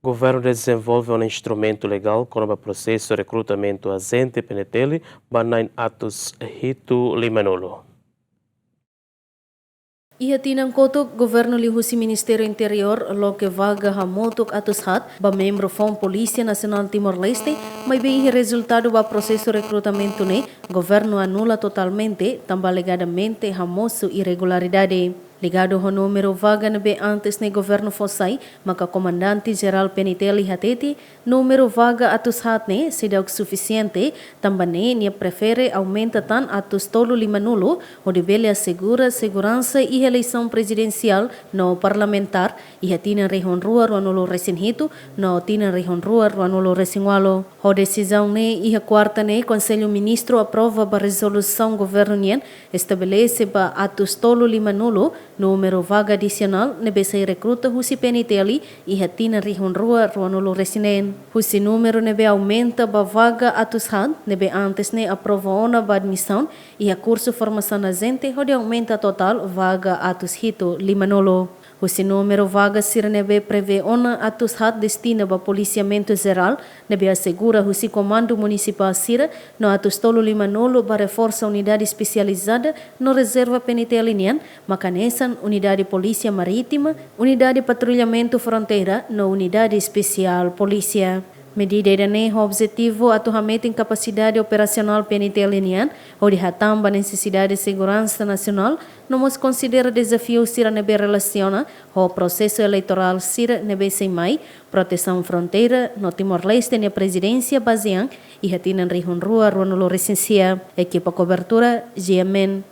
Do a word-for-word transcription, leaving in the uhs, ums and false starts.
Governu dezenvolve ona instrumentu legál kona-ba prosesu rekrutamentu ajente P N T L ba na'in atus hitu lima-nulu. Iha tinan kotuk, governu liuhusi Ministériu Interiór loke vaga hamutuk atus haat ba membru Foun Polísia Nasionál Timor-Leste, maibé iha rezultadu ba prosesu rekrutamentu ne'e, governu anula totalmente, tanba alegadamente hamosu irregularidade. Ligadu ho númeru vaga ne'ebé antes ne'e governu fó sai, maka Komandante Jerál P N T L hatete, númeru vaga atus haat ne'e seidauk sufisiente, tanba ne'e nia prefere aumenta tan atus tolu lima-nulu, hodi bele asegura seguransa iha eleisaun prezidensiál no parlamentár, iha tinan rihun rua ruanulu-resin-hitu no tinan rihun rua ruanulu-resin-ualu. Ho desizaun ne'e, iha kuarta ne'e, Konsellu Ministru aprova ba rezolusaun governu nian estabelese ba atus tolu lima-nulu númeru vaga adisionál ne'ebé sei rekruta husi P N T L iha tinan rihun rua ruanulu-resin-neen. Husi númeru ne'ebé aumenta ba vaga atus haat ne'ebé antes ne'e aprova ona ba admisaun iha kursu formasaun ajente, hodi aumenta totál vaga atus hitu lima-nulu. Husi númeru vaga sira ne'ebé prevee ona, atus haat destina ba polisiamentu jerál ne'ebé asegura husi komandu munisipál sira, no atus tolu lima-nulu ba reforsa unidade espesializada no rezerva P N T L nian, maka hanesan unidade polísia marítima, unidade patrullamentu fronteira no unidade espesiál polísia. Medida ida-ne'e ho objetivu atu hametin kapasidade operasionál P N T L nian, hodi hatán ba nesesidade seguransa nasionál, no mós konsidera dezafiu sira ne'ebé relasiona ho prosesu eleitorál sira ne'ebé sei mai, protesaun fronteira no Timor-Leste nia prezidénsia bazeia iha tinan rihun rua ruanulu-resin-sia. Ekipa kobertura, G M N.